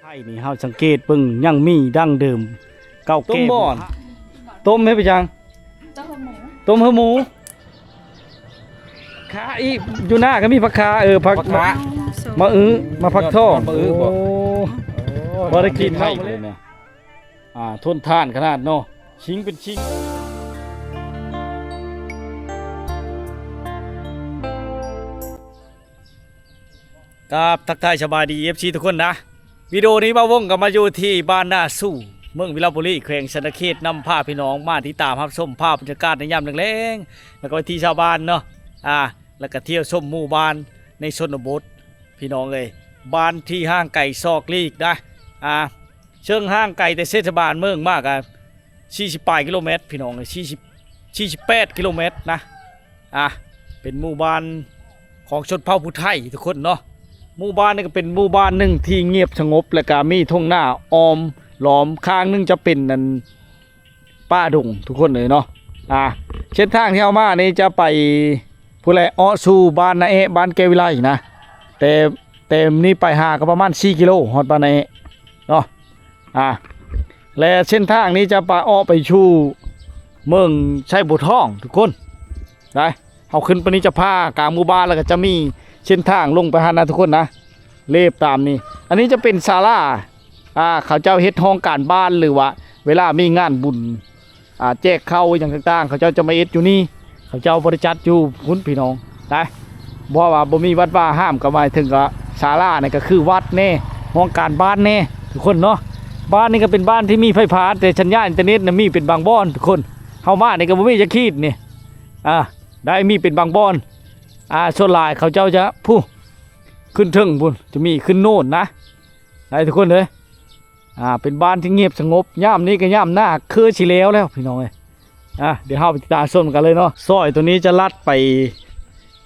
ໄທນີ້ເຮົາສັງເກດເບິ່ງຍັງມີດັ້ງເດີມເກົ່າແກ່ບູຮານ. ຕົ້ມເຮັດໄປຫຍັງ? ຕົ້ມເຮັດໝູ. ຂາອີກ ຢູ່ໜ້າກໍມີຜັກຂາ ເອີ ຜັກ ມະອຶ ມາຜັກທອງ. ໂອ້ ບໍ່ໄດ້ກິນເຮົາ. ອ່າ ທົນທານຂະໜາດເນາະ ຊິງເປັນຊິງ. ກາບທັກທາຍສະບາຍດີ ເອັຟຊີ ທຸກຄົນນະ. ວິດີໂອນີ້ບ່າວວົງກໍມາຢູ່ທີ່ບ້ານນາຊູ່ ເມືອງວິລະບູລີ ແຂວງສັດນະເຂດ ນຳພາພີ່ນ້ອງມາຕິດຕາມຮັບຊົມພາບບັນຍາກາດໃນຍາມແລງໆ ແລ້ວກໍວິຖີຊາວບ້ານເນາະ ອ່າ ແລ້ວກໍທ່ຽວຊົມໝູ່ບ້ານໃນຊົນນະບົດ ພີ່ນ້ອງເອີຍ. ບ້ານທີ່ຫ່າງໄກສອກຫຼີກນະ ອ່າ ເຊິ່ງຫ່າງໄກແຕ່ເທດສະບານເມືອງມາກະສີ່ສິບປາຍກິໂລແມັດ ພີ່ນ້ອງເອີຍ ສີ່ສິບ ສີ່ສິບແປດກິໂລແມັດນະ. ອ່າ ເປັນໝູ່ບ້ານຂອງຊົນເຜົ່າຜູ້ໄທທຸກຄົນເນາະ. ໝູ່ບ້ານນີ້ກໍເປັນໝູ່ບ້ານໜຶ່ງທີ່ງຽບສະຫງົບ ແລ້ວກໍມີທົ່ງນາອ້ອມລ້ອມ ຂ້າງໜຶ່ງຈະເປັນອັນ ປ່າດົງທຸກຄົນເອີຍເນາະ. ອ່າ ເສັ້ນທາງທີ່ເຮົາມານີ້ຈະໄປພຸ້ນແຫຼະ ເອາະສູ່ບ້ານນາແອະ ບ້ານແກ້ວວິໄລນະ ແຕ່ ແຕ່ນີ້ໄປຫາກໍປະມານສີ່ກິໂລ ຮອດບ້ານນາແອະເນາະ. ອ່າ ແລະເສັ້ນທາງນີ້ຈະປະ ເອາະໄປສູ່ເມືອງໄຊບົວທອງທຸກຄົນ. ໄດ້ ເຮົາຂຶ້ນໄປນີ້ຈະຜ່າກາງໝູ່ບ້ານ ແລ້ວກໍຈະມີເສັ້ນທາງລົງໄປຫັ້ນນະທຸກຄົນນະ ເລບຕາມນີ້. ອັນນີ້ຈະເປັນສາລາ ອ່າ ເຂົາເຈົ້າເຮັດຫ້ອງການບ້ານ ຫຼືວ່າເວລາມີງານບຸນ ອ່າ ແຈກເຂົ້າຫຍັງຕ່າງໆ ເຂົາເຈົ້າຈະມາເຮັດຢູ່ນີ້ ເຂົາເຈົ້າບໍ່ໄດ້ຈັດຢູ່ພຸ້ນພີ່ນ້ອງນະ. ບໍ່ວ່າບໍ່ມີວັດວາອາຮາມ ກໍໝາຍເຖິງກໍສາລານີ້ກໍຄືວັດແດ່ ຫ້ອງການບ້ານແດ່ທຸກຄົນເນາະ. ບ້ານນີ້ກໍເປັນບ້ານທີ່ມີໄຟຟ້າ ແຕ່ສັນຍານອິນເຕີເນັດນະມີເປັນບາງບ່ອນທຸກຄົນ. ເຮົາມານີ້ກໍບໍ່ມີຈັກຂີດນີ້ ອ່າ ໄດ້ມີເປັນບາງບ່ອນ. ອ່າ ສ່ວນຫຼາຍເຂົາເຈົ້າຈະ ພຸ້ນ ຂຶ້ນເທິງພຸ້ນ ຈະມີຂຶ້ນໂນນນະ ໄດ້ທຸກຄົນເດີ. ອ່າ ເປັນບ້ານທີ່ງຽບສະຫງົບ ຍາມນີ້ກໍຍາມໜ້າຄືຊິແລ້ວແລ້ວພີ່ນ້ອງເອີຍ. ອ່າ ດຽວເຮົາໄປຕິດຕາມຊົມກັນເລີຍເນາະ. ຊອຍໂຕນີ້ຈະລັດໄປ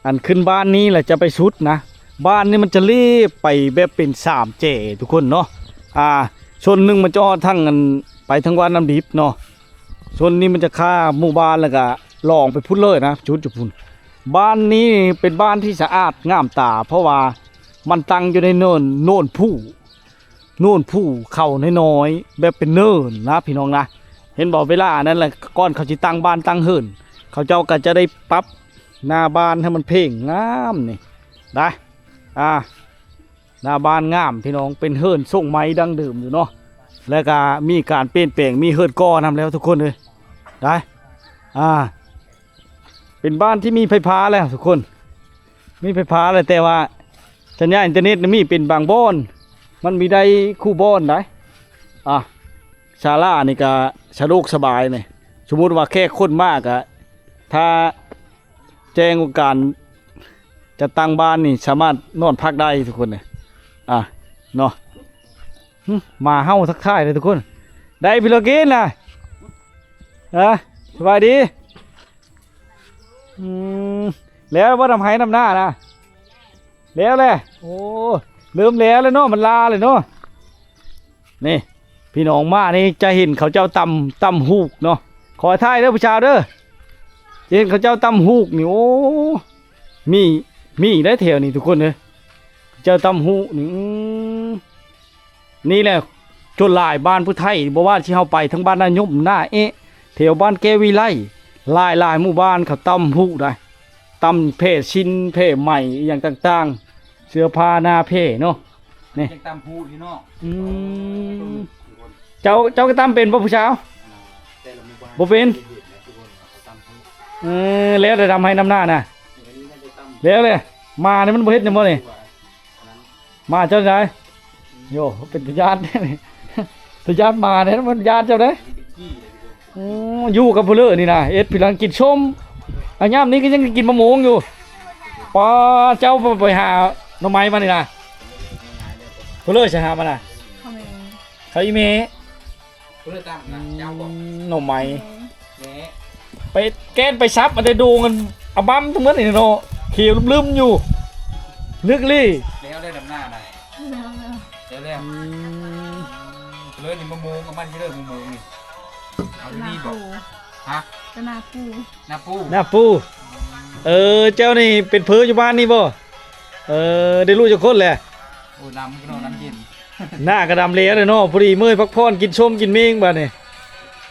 ອັນຂຶ້ນບ້ານນີ້ແລ້ວຈະໄປສຸດນະ. ບ້ານນີ້ມັນຈະເລບໄປແບບເປັນສາມແຈທຸກຄົນເນາະ. ອ່າ ຊົນໜຶ່ງມັນຈະຮອດທາງ ອັນ ໄປທາງວັດນ້ຳດິບເນາະ. ຊົນນີ້ມັນຈະຂ້າມໝູ່ບ້ານ ແລ້ວກໍລອງໄປພຸ້ນເລີຍນະ ຈຸດຢູ່ພຸ້ນ. ບ້ານນີ້ເປັນບ້ານທີ່ສະອາດງາມຕາ ເພາະວ່າມັນຕັ້ງຢູ່ໃນເນີນ ໂນນພູ ໂນນພູເຂົານ້ອຍໆ ແບບເປັນເນີນນະພີ່ນ້ອງນະ. ເຫັນບໍ່ ເວລານັ້ນແຫຼະ ກ່ອນເຂົາຊິຕັ້ງບ້ານຕັ້ງເຮືອນ ເຂົາເຈົ້າກໍຈະໄດ້ປັບໜ້າບ້ານໃຫ້ມັນເພງງາມນີ້ໄດ໋. ອ່າ ໜ້າບ້ານງາມພີ່ນ້ອງ ເປັນເຮືອນຊົງໄມ້ດັ້ງເດີມຢູ່ເນາະ ແລ້ວກໍມີການປ່ຽນແປງ ມີເຮືອນກໍ່ນຳແລ້ວທຸກຄົນເອີຍ ໄດ້. ອ່າ ເປັນບ້ານທີ່ມີໄຟຟ້າແລ້ວທຸກຄົນ ມີໄຟຟ້າແລ້ວ ແຕ່ວ່າສັນຍານອິນເຕີເນັດນະມີເປັນບາງບ່ອນ ມັນມີໄດ້ຄູ່ບ່ອນໄດ໋. ອ່າ ສາລານີ້ກໍສະດວກສະບາຍນີ້ ສົມມຸດວ່າແຂກຄົນມາກໍ ຖ້າແຈ້ງວ່າການຈັດຕັ້ງບ້ານນີ້ ສາມາດນອນພັກໄດ້ທຸກຄົນເອີຍ. ອ່າ ເນາະ ຫຶ ໝາເຫົ່າທັກທາຍເລີຍທຸກຄົນ. ໄດ້ພີ່ລາກິນນະ ຮະ ສະບາຍດີ. ອືມ ແລ້ວບໍ່ ດຳໄຮ່ດຳນານະ? ແລ້ວແຫຼະ. ໂອ້ ເລີ່ມແລ້ວແລ້ວເນາະ ມັນລາແລ້ວເນາະ. ນີ້ ພີ່ນ້ອງມານີ້ຈະເຫັນເຂົາເຈົ້າຕຳ ຕຳຫູກເນາະ. ຂໍຖ່າຍເດີຜູ້ສາວເດີ ຈະເຫັນເຂົາເຈົ້າຕຳຫູກນີ້. ໂອ້ ມີ ມີໄດ້ແຖວນີ້ທຸກຄົນເອີຍ ເຈົ້າຕຳຫູກນີ້. ອືມ ນີ້ແຫຼະ ສ່ວນຫຼາຍບ້ານຜູ້ໄທ ບໍ່ວ່າຊິເຮົາໄປທາງບ້ານນາຍົມ ນາແອະ ແຖວບ້ານແກ້ວວິໄລ ຫຼາຍໆໝູ່ບ້ານເຂົາຕຳຫູກໄດ໋ ຕຳແຜ່ຊິນ ແຜ່ໄໝ ອີ່ຫຍັງຕ່າງໆ ເສື້ອຜ້າໜ້າແຜ່ເນາະ. ນີ້ ຍັງຕຳຫູກຢູ່ເນາະ. ອືມ ເຈົ້າ ເຈົ້າກໍຕຳເປັນບໍ່ຜູ້ສາວ? ບໍ່ເປັນ. ເອີ ແລ້ວແຕ່ດຳໄຮ່ດຳນານະ ແລ້ວແຫຼະ. ໝານີ້ມັນບໍ່ເຮັດຫຍັງບໍ່ນີ້? ໝາເຈົ້າໃດ? ໂຢ ເປັນຕາຢ້ານແທ້ນີ້ ຕາຢ້ານໝາແທ້ ມັນຢ້ານເຈົ້າເດ້. ໂອ້ ຢູ່ກັບຜູ້ເລີນີ້ນະ ເຮັດພິລັງກິນສົ້ມ ອາ ຍາມນີ້ກໍຍັງກິນມະມ່ວງຢູ່. ປ້າ ເຈົ້າໄປຫາໜໍ່ໄມ້ມານີ້ນະ ຜູ້ເລີຊິຫາມານະ? ເຂົາແມ່ ເຂົາອີ່ແມ່. ຜູ້ເລີຕຳນະ ເຈົ້າບໍ່? ໜໍ່ໄມ້ ແມ່ ໄປແກ່ນໄປສັບ ອັນໃດໂດງ ອັນອະບຳທັງໝົດນີ້ເນາະ ຂຽວລຶ້ມໆຢູ່ ລຶກລີ້. ແລ້ວໄດ້ດຳນານະ? ແລ້ວແລ້ວ ແລ້ວແລ້ວ. ອືມ ເລີນີ້ມະມ່ວງ ເອົາມາຊິເລີມະມ່ວງນີ້ ເອົາດີໆບໍ່? ຮະ ກໍໜ້າປູ ໜ້າປູ ໜ້າປູ. ເອີ ເຈົ້ານີ້ເປັນເພີຢູ່ບ້ານນີ້ບໍ່? ເອີ ໄດ້ລູກຈັກຄົນແລ້ວ? ໂອ້ ນຳ ກໍນອນນຳເຢັນ. ໜ້າກະດຳແລ້ວເລີຍເນາະ ພໍດີເມື່ອຍພັກຜ່ອນ ກິນຊົມກິນເມງບາດນີ້.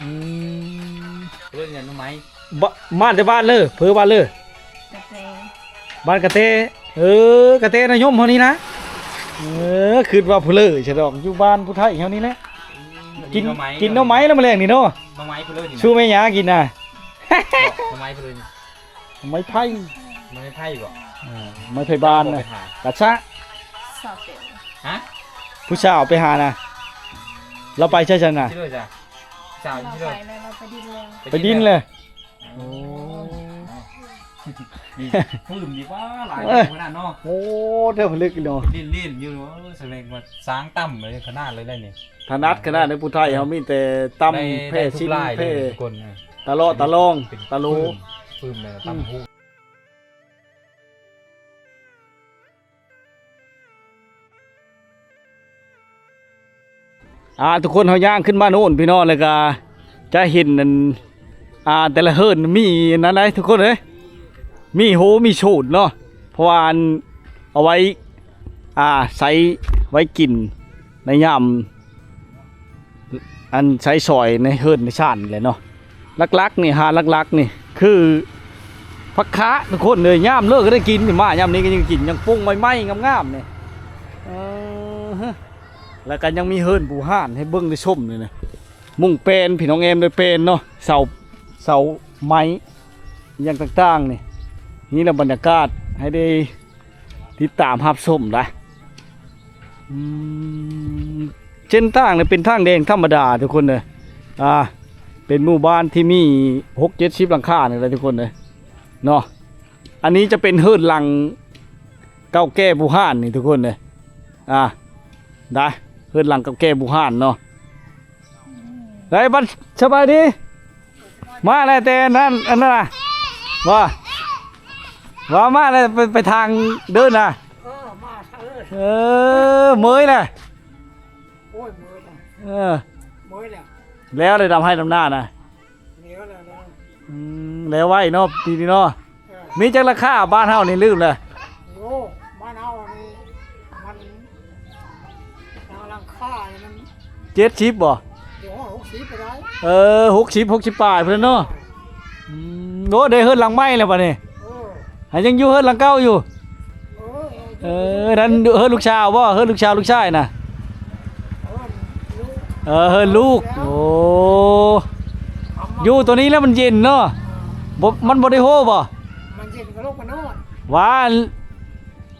ອືມ ເລື່ອງຫຍັງ ໜໍ່ໄມ້? ບ- ມາແຕ່ບ້ານເລີ ເພີບ້ານເລີ? ກະແຕ. ບ້ານກະແຕ. ເອີ ກະແຕນາຍົມເຮົານີ້ນະ. ເອີ ຄິດວ່າຜູ້ເລີຊະດອກ ຢູ່ບ້ານຜູ້ໄທເຮົານີ້ແຫຼະ. ອືມ ກິນ ໜໍ່ໄມ້ ກິນໜໍ່ໄມ້ແລ້ວມື້ແລງນີ້ເນາະ. ໜໍ່ໄມ້ຜູ້ເລີນີ້ນະ ສູ່ແມ່ຍ່າກິນນະ. ໜໍ່ໄມ້ຜູ້ເລີນີ້ ໄມ້ໄຜ່ ໄມ້ໄຜ່ບໍ່? ເອີ ໄມ້ໄຜ່ບ້ານນະ. ກະຊະ ສາວເຕັມ. ຮະ? ຜູ້ສາວໄປຫານະ ລາວໄປໃສຊັ້ນນະ? ຊິເລີຈ້ະ ສາວ ລາວ ຊິເລີ ໄປແລ້ວ ລາວໄປດິນແລ້ວ ໄປດິນແລ້ວ. ໂອ້ ຟື້ມດີວ່າຫຼາຍ ເອີ ຂະໜາດເນາະ. ໂອ້ ເດີ ຜະລຶກເນາະ ຫຼິ້ນໆຢູ່. ເອີ ສະແດງວ່າສ້າງຕ່ຳເລີຍ ຂະໜາດເລີຍໄດ໋ນີ້. ຖະໜັດຂະໜາດໃນຜູ້ໄທເຮົາມີແຕ່ຕ່ຳ ໄດ້ ແຜ່ຊິນ ໄດ້ທຸກລາຍ ແຜ່ ເລີຍທຸກຄົນ. ຕະເລາະຕະລອງ ເປັນ ຕະໂລ ຟື້ມ ຟື້ມແລ້ວ ອືມ ຕ່ຳຫູ. ອ່າ ທຸກຄົນ ເຮົາຍ່າງຂຶ້ນມາໂນ້ນພີ່ນ້ອງ ແລ້ວກະຈະເຫັນອັນ ອ່າ ແຕ່ລະເຮືອນມີອັນນັ້ນໃດ໋ທຸກຄົນເອີຍ ມີໂຮມີໂສນເນາະ ເພາະວ່າອັນ ເອົາໄວ້ ອ່າ ໃຊ້ໄວ້ກິນໃນຍາມ ອັນໃຊ້ສອຍໃນເຮືອນໃນຊານນີ້ແຫຼະເນາະ. ຫຼັກໆນີ້ ຫາຫຼັກໆນີ້ຄືຜັກຄາທຸກຄົນເອີຍ ຍາມເລີກກະໄດ້ກິນ ມາຍາມນີ້ກະຍັງກິນ ຍັງປຸງໃໝ່ໆງາມໆນີ້. ເອີ ແລ້ວກະຍັງມີເຮືອນບູຮານໃຫ້ເບິ່ງໄດ້ຊົມນີ້ນະ ມຸງແປນ ພີ່ນ້ອງແອມ ໂດຍແປນເນາະ ເສົາ ເສົາໄມ້ ອີ່ຫຍັງຕ່າງໆນີ້ ນີ້ລະບັນຍາກາດໃຫ້ໄດ້ ຕິດຕາມຮັບຊົມໄດ໋. ອືມ ເສັ້ນທາງນີ້ເປັນທາງແດງທຳມະດາທຸກຄົນເດີ ອ່າ ເປັນໝູ່ບ້ານທີ່ມີຫົກເຈັດສິບຫຼັງຄານີ້ແຫຼະທຸກຄົນເດີເນາະ. ອັນນີ້ຈະເປັນເຮືອນຫຼັງເກົ່າແກ່ບູຮານນີ້ທຸກຄົນເດີ ອ່າ ໄດ໋ ເຮືອນຫຼັງເກົ່າແກ່ບູຮານເນາະ. ໄດ້ບັດ ສະບາຍດີ ມາແລ້ວແຕ່ນັ້ນ ອັນນັ້ນນະ ວ່າ ວ່າມາແລ້ວ ໄປ ໄປທາງເດີນນະ ເອີ ມາທາງເດີນ ເອີ ເມີຍແຫຼະ ໂອ້ຍ ເມີຍແລ້ວ ເອີ ເມີຍແລ້ວ ແລ້ວໄດ້ດຳໄຮ່ດຳນານະ ແລ້ວ ແລ້ວ ແລ້ວ ອືມ ແລ້ວໄວເນາະ ປີນີ້ເນາະ. ເອີ ມີຈັກລາຄາບ້ານເຮົານີ້ ລືມແລ້ວ. ໂອ້ ບ້ານເຮົານີ້ມັນ ຫຼັງຄານີ້ມັນ ເຈັດສິບບໍ່? ເອີ ຫົກສິບປາຍ ເອີ ຫົກສິບ ຫົກສິບປາຍພຸ້ນເນາະ. ອືມ ໂອ້ ໄດ້ເຮືອນຫຼັງໃໝ່ແລ້ວບັດນີ້ ເອີ ຫາຍັງຢູ່ເຮືອນຫຼັງເກົ່າຢູ່. ເອີ ນັ້ນເຮືອນລູກສາວບໍ່? ເຮືອນລູກສາວລູກຊາຍນະ? ເອີ ເຮືອນລູກ ໂອ້ ຢູ່ໂຕນີ້ແລ້ວມັນເຢັນເນາະ ບໍ່ ມັນບໍ່ໄດ້ໂຮບໍ່? ມັນເຢັນກະລູກກະນອນ ວ່າ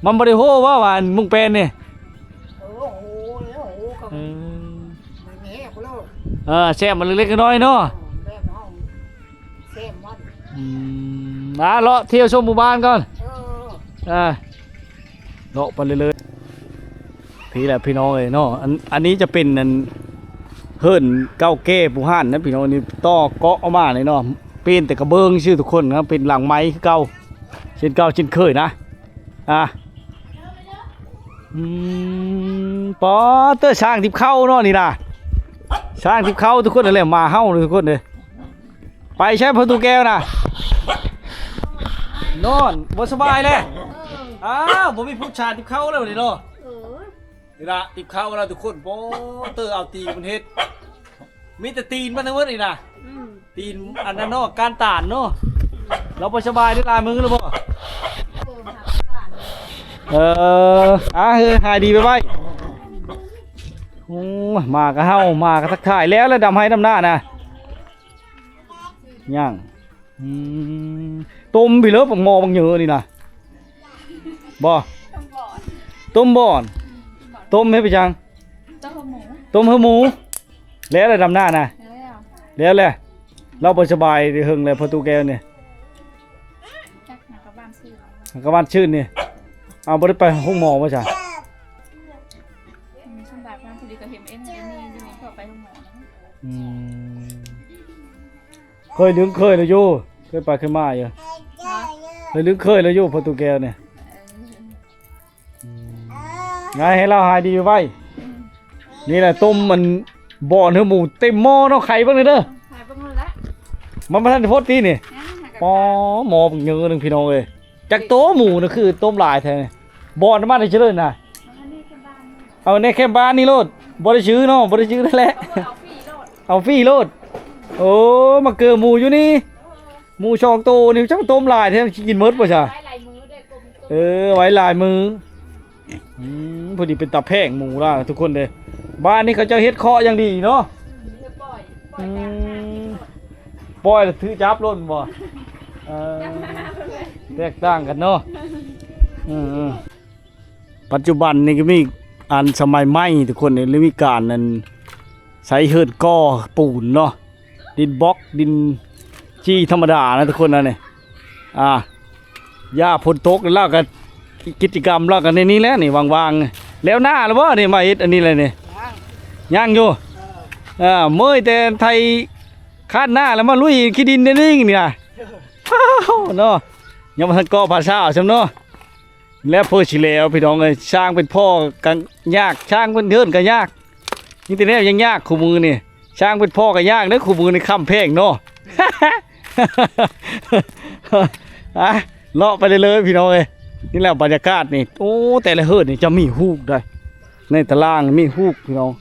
ມັນບໍ່ໄດ້ໂຮບໍ່ວ່າມຸງແປນນີ້? ເອີ ໂຮແລ້ວ ໂຮກະ ເອີ ມັນແຮງພຸ້ນເລີຍ ເອີ ແຊມມັນເລັກໆນ້ອຍໆເນາະ ແຊມເຮົາ ແຊມມັນ ອືມ ມາເລາະທ່ຽວຊົມໝູ່ບ້ານກ່ອນ ເອີ ອ່າ ເລາະໄປເລື້ອຍໆ ພີ້ແຫຼະພີ່ນ້ອງເອີຍເນາະ ອັນ ອັນນີ້ຈະເປັນອັນ ເຮືອນເກົ່າແກ່ບູຮານນະພີ່ນ້ອງ ນີ້ຕໍ່ເກາະອອກມານີ້ເນາະ ປ່ຽນແຕ່ກະເບື້ອງຊື່ທຸກຄົນນະ ເປັນຫຼັງໃໝ່ຄືເກົ່າ ເຊັ່ນເກົ່າເຊັ່ນເຄີຍນະ ອ່າ ອືມ ປາເຕີ ຊ້າງຕິບເຂົ້າເນາະນີ້ນະ ຊ້າງຕິບເຂົ້າທຸກຄົນ ນັ້ນແຫຼະ ໝາເຫົ່າທຸກຄົນເດີ ໄປໃສພໍ່ຕູ້ແກ້ວນະ ນອນ ບໍ່ສະບາຍແລ້ວ ເອີ ອ້າວ ບໍ່ມີຜູ້ຊາງຕິບເຂົ້າແລ້ວນີ້ເນາະ ເອີ ນີ້ລະຕິບເຂົ້າແລ້ວທຸກຄົນ ປາເຕີ ເອົາຕີນມັນເຮັດ ມີແຕ່ຕີນມັນທັງໝົດນີ້ນະ ອືມ ຕີນອັນນັ້ນເນາະ ກ້ານຕານເນາະ ລາວບໍ່ສະບາຍໄດ້ຫຼາຍມື້ແລ້ວບໍ່? ເອີ ຫາການ ເອີ ອ່າ ເຮີ ຫາຍດີໄວໆ ໂອ້ຍ ໝາກະເຫົ່າ ໝາກະທັກທາຍ ແລ້ວລະດຳໄຮ່ດຳນານະ ຍັງ ອືມ ຕົ້ມພີ້ເລີ ບັກໝໍບັກເຫຍື້ນີ້ນະ ບໍ່ ຕົ້ມບ່ອນ ຕົ້ມເຮັດໄປຫຍັງ? ຕົ້ມເຫືອໝູ ຕົ້ມເຫືອໝູ ແລ້ວລະດຳນານະ ແລ້ວ ແລ້ວແຫຼະ ລາວບໍ່ສະບາຍເຫິງແລ້ວ ພໍ່ຕູ້ແກ້ວນີ້ ຈັກ ຫາກະບ້ານຊື່ນ ຫາກະບ້ານຊື່ນນີ້ ເອົາ ບໍ່ໄດ້ໄປໂຮງໝໍບໍ່ຊະ? ອືມ ສຳບາຍ ພໍດີກະເຫັນເອັນ ເອັນນີ້ຢູ່ ເພື່ອໄປໂຮງໝໍ ອືມ ເຄີຍລຶ້ງເຄີຍລະຢູ່ ເຄີຍໄປເຄີຍມາຢູ່ ເຄີຍລຶ້ງເຄີຍລະຢູ່ ພໍ່ຕູ້ແກ້ວນີ້ ເອີ ອືມ ໃຫ້ລາວຫາຍດີໄວໆ ອືມ ນີ້ແຫຼະ ຕົ້ມມັນ ບ່ອນເຫືອໝູເຕັມໝໍ້ເນາະ ໄຂເບິ່ງແດ່ເດີ ໄຂເບິ່ງແຫຼະ ມັນບໍ່ທັນໄດ້ພົດຕິນີ້ ຍັງ ປາ ໝໍບັກເຫຍື້ໜຶ່ງພີ່ນ້ອງເອີຍ ຈັກໂຕໝູນະ ຄືຕົ້ມຫຼາຍແທ້ ບ່ອນມາແຕ່ເຊີນນະ ອັນນີ້ຄືບ້ານ ເອົາໃນແຄມບ້ານນີ້ໂລດ ບໍ່ໄດ້ຊື້ເນາະ ບໍ່ໄດ້ຊື້ນັ້ນແຫຼະ ເອົາຟຣີໂລດ ເອົາຟຣີໂລດ. ໂອ້ ມາເກີໝູຢູ່ນີ້ ໝູສອງໂຕນີ້ ຈັກຕົ້ມຫຼາຍແທ້ ຊິກິນໝົດບໍ່ຊະ? ເອີ ໄວ້ຫຼາຍມື້. ອືມ ພໍດີເປັນຕາແພງໝູລາວທຸກຄົນເດ້. ບ້ານນີ້ເຂົາເຈົ້າເຮັດເຄາະຢ່າງດີເນາະ. ອືມ ປ່ອຍແລ້ວຖືຈັບໂລດແມ່ນບໍ່? ເອີ ແຕກຕ່າງກັນເນາະ. ເອີ ເອີ ປັດຈຸບັນນີ້ກໍມີອັນສະໄໝໃໝ່ທຸກຄົນເດ້ ຫຼືມີການອັນໃຊ້ເຮືອນກໍ່ປູນເນາະ ດິນບລັອກ ດິນຈີ່ທຳມະດານະທຸກຄົນນະນີ້. ອ່າ ຢ່າຝົນຕົກແລ້ວກໍກິດຈະກຳລາວກໍໃນນີ້ແຫຼະນີ້ ວ່າງໆ. ແລ້ວນາແລ້ວບໍ່ນີ້ ມາເຮັດອັນນີ້ແຫຼະນີ້? ຍັງ ຍັງຢູ່. ເອີ ເອີ ເມື່ອຍແຕ່ໄຖຄານນາແລ້ວມາລຸຍຂີ້ດິນໃນນີ້ນີ້ນະ ເນາະ. ຍັງບໍ່ທັນກໍ່ພາສາຊ້ຳເນາະ. ແລ້ວເພິ່ນຊິແລ້ວ ພີ່ນ້ອງເອີຍ ຊ່າງເປັນພໍ່ກໍຍາກ ຊ່າງເປັນເຮືອນກໍຍາກ ມີແຕ່ແນວຍາກໆ ຄູ່ມື້ນີ້. ຊ່າງເປັນພໍ່ກໍຍາກເດີ ຄູ່ມື້ນີ້ ຄ້ຳແພງເນາະ. ອາ ເລາະໄປເລື້ອຍໆ ພີ່ນ້ອງເອີຍ. ນີ້ແຫຼະບັນຍາກາດນີ້ ໂອ້ ແຕ່ລະເຮືອນນີ້ຈະມີຮູບໄດ໋ ໃນຕາລ່າງມີຮູບ ພີ່ນ້ອງ.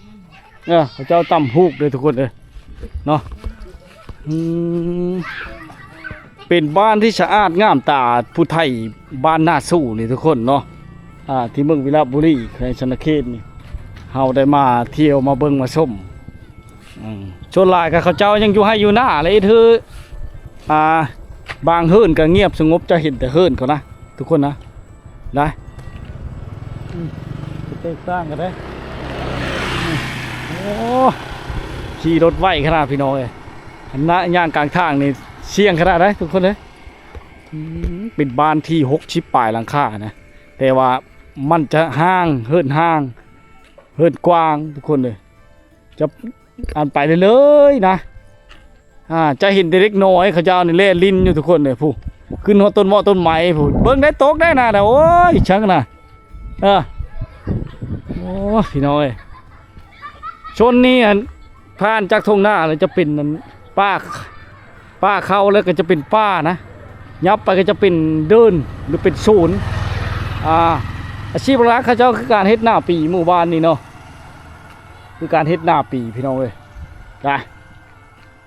ເອີ ເຂົາເຈົ້າຕຳຮູບເດີທຸກຄົນເອີຍເນາະ. ອືມ ເປັນບ້ານທີ່ສະອາດງາມຕາຜູ້ໄທບ້ານນາຊູ່ນີ້ທຸກຄົນເນາະ. ອ່າ ທີ່ເມືອງວິລະບູລີ ແຂວງສະຫວັນນະເຂດນີ້ ເຮົາໄດ້ມາທ່ຽວມາເບິ່ງມາຊົມ. ອືມ ສ່ວນຫຼາຍກໍເຂົາເຈົ້າຍັງຢູ່ໄຮ່ຢູ່ນາ ແລະ ເຮັດເຮືອນ ອ່າ ບາງເຮືອນກໍງຽບສະຫງົບ ຈະເຫັນແຕ່ເຮືອນເຂົານະ ທຸກຄົນນະ ໄດ້ ອືມ ແຕກຕ່າງກັນເດ້. ໂອ້ ຂີ່ລົດໄວຂະໜາດ ພີ່ນ້ອງເອີຍ ອັນນະ ຍ່າງກາງທາງນີ້ສ່ຽງຂະໜາດໃດ ທຸກຄົນເອີຍ. ອືມ ເປັນບ້ານທີ່ຫົກສິບປາຍຫຼັງຄານະ ແຕ່ວ່າມັນຈະຫ່າງ ເຮືອນຫ່າງ ເຮືອນກວ້າງ ທຸກຄົນເອີຍ. ຈະ ອັນໄປເລື້ອຍໆນະ ອ່າ ຈະເຫັນແຕ່ເດັກນ້ອຍເຂົາເຈົ້ານີ້ແລ່ນຫຼິ້ນຢູ່ທຸກຄົນເດ້ ຜູ້ ຂຶ້ນຮອດຕົ້ນເໝາະຕົ້ນໄມ້ ຜູ້ ເບິ່ງໄດ້ຕົກໄດ້ນະ ໂອ້ຍ ຊ່າງນະ. ເອີ ໂອ້ ພີ່ນ້ອງເອີຍ ຊົນນີ້ ອັນ ຜ່ານຈາກທົ່ງນາແລ້ວຈະເປັນ ອັນ ປ່າ ປ່າເຂົ້າ ແລ້ວກໍຈະເປັນປ່ານະ ຫຍັບໄປກໍຈະເປັນເດີ່ນ ຫຼືເປັນສວນ. ອ່າ ອາຊີບຫຼັກໆເຂົາເຈົ້າຄືການເຮັດນາປີ ໝູ່ບ້ານນີ້ເນາະ ຄືການເຮັດນາປີ ພີ່ນ້ອງເອີຍ. ກະ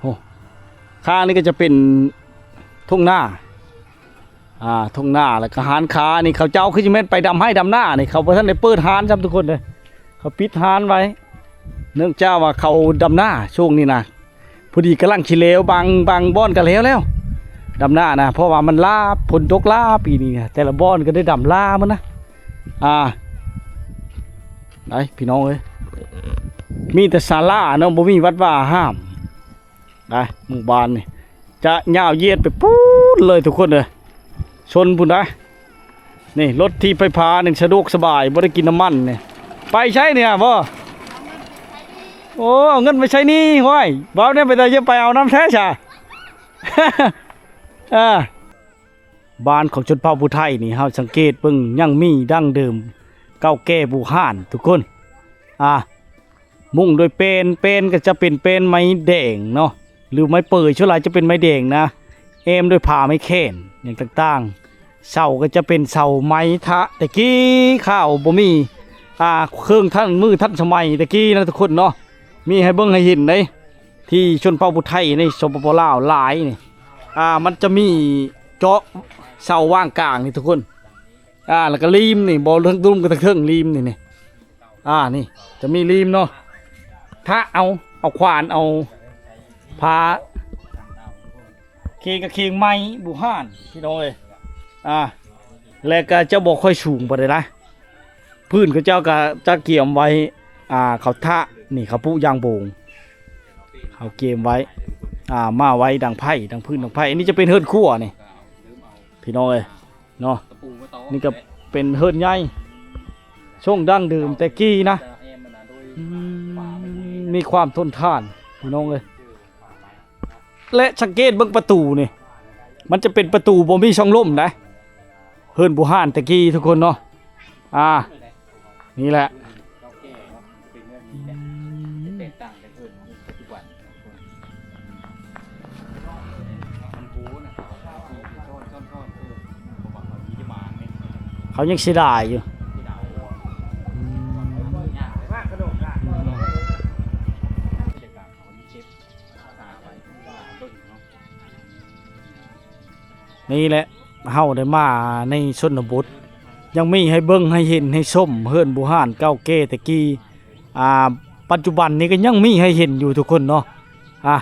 ໂອ້ ຂ້າງນີ້ກໍຈະເປັນທົ່ງນາ ອ່າ ທົ່ງນາ ແລ້ວກໍຮ້ານຄ້ານີ້ ເຂົາເຈົ້າຄືຊິແມ່ນໄປດຳໄຮ່ດຳນານີ້ ເຂົາບໍ່ທັນໄດ້ເປີດຮ້ານຊ້ຳ ທຸກຄົນເດີ ເຂົາປິດຮ້ານໄວ້ ເນື່ອງຈາກວ່າເຂົາດຳນາຊ່ວງນີ້ນະ. ພໍດີກຳລັງຊິແລ້ວ ບາງ ບາງບ່ອນກໍແລ້ວແລ້ວ ດຳນານະ ເພາະວ່າມັນຫຼ້າ ຝົນຕົກຫຼ້າປີນີ້ນະ ແຕ່ລະບ່ອນກໍໄດ້ດຳຫຼ້າໝົດນະ. ອ່າ ໄດ້ ພີ່ນ້ອງເອີຍ ມີແຕ່ສາລາເນາະ ບໍ່ມີວັດວາອາຮາມ. ໄດ້ ໝູ່ບ້ານນີ້ຈະຍາວຢຽດໄປປູ້ນເລີຍທຸກຄົນເອີຍ ຊົນພຸ້ນໄດ໋. ນີ້ລົດຖີບໄຟຟ້ານີ້ສະດວກສະບາຍ ບໍ່ໄດ້ກິນນ້ຳມັນນີ້. ໄປໃສນີ້ບໍ່? ໂອ້ ເອົາເງິນໄປໃຊ້ໜີ້. ຫ້ວຍ ເວົ້າແນວໄປຕາຢາກໄປເອົານຳແທ້ຊະ. ອ່າ ບ້ານຂອງຊົນເຜົ່າຜູ້ໄທນີ້ ເຮົາສັງເກດເບິ່ງຍັງມີດັ້ງເດີມເກົ່າແກ່ບູຮານທຸກຄົນ. ອ່າ ມຸງດ້ວຍແປ້ນ ແປ້ນກໍຈະເປັນແປ້ນໄມ້ແດງເນາະ ຫຼືໄມ້ເປີຍ ສ່ວນຫຼາຍຈະເປັນໄມ້ແດງນະ ແອ້ມດ້ວຍຜ້າໄມ້ແຂນຫຍັງຕ່າງໆ. ເສົາກໍຈະເປັນເສົາໄມ້ທະ ແຕ່ກີ້ຄາວບໍ່ມີ ອ່າ ເຄື່ອງທັນ ມືທັນສະໄໝແຕ່ກີ້ນະທຸກຄົນເນາະ ມີໃຫ້ເບິ່ງໃຫ້ເຫັນເດ້ ທີ່ຊົນເຜົ່າຜູ້ໄທໃນ ສປປ ລາວ ຫຼາຍນີ້ ອ່າ ມັນຈະມີເຈາະເສົາຫວ່າງກາງນີ້ທຸກຄົນ ອ່າ ແລ້ວກໍລີມນີ້ ບໍ່ເທິງດຸມກໍເທິງລີມນີ້ ນີ້ ອ່າ ນີ້ຈະມີລີມເນາະ ທະເອົາ ເອົາຂວານ ເອົາຜ້າ ເຄງກໍເຄງໄມ້ບູຮານ ພີ່ນ້ອງເອີຍ. ອ່າ ແລະກໍຈະບໍ່ຄ່ອຍສູງປານໃດນະ ພື້ນເຂົາເຈົ້າກໍຈະກຽມໄວ້ ອ່າ ເຂົາທະ ນີ້ ເຂົາປຸຢາງໂບງ ເຂົາກຽມໄວ້ ອ່າ ມາໄວ້ດັງໄຟ ດັງຟືນດັງໄຟ. ອັນນີ້ຈະເປັນເຮືອນຄົວນີ້ ພີ່ນ້ອງເອີຍເນາະ ນີ້ກໍເປັນເຮືອນໃຫຍ່ ຊົງດັ້ງເດີມແຕ່ກີ້ນະ ອືມ ມີຄວາມທົນທານ ພີ່ນ້ອງເອີຍ. ແລະສັງເກດເບິ່ງປະຕູນີ້ ມັນຈະເປັນປະຕູບໍ່ມີຊ່ອງລົມນະ ເຮືອນບູຮານແຕ່ກີ້ທຸກຄົນເນາະ. ອ່າ ນີ້ແຫຼະ ເຂົາຍັງເສຍດາຍຢູ່. ນີ້ແຫຼະ ເຮົາໄດ້ມາໃນຊົນນະບົດ ຍັງມີໃຫ້ເບິ່ງໃຫ້ເຫັນໃຫ້ຊົມ ເຮືອນບູຮານເກົ່າແກ່ແຕ່ກີ້ ອ່າ ປັດຈຸບັນນີ້ກໍຍັງມີໃຫ້ເຫັນຢູ່ທຸກຄົນເນາະ ອ່າ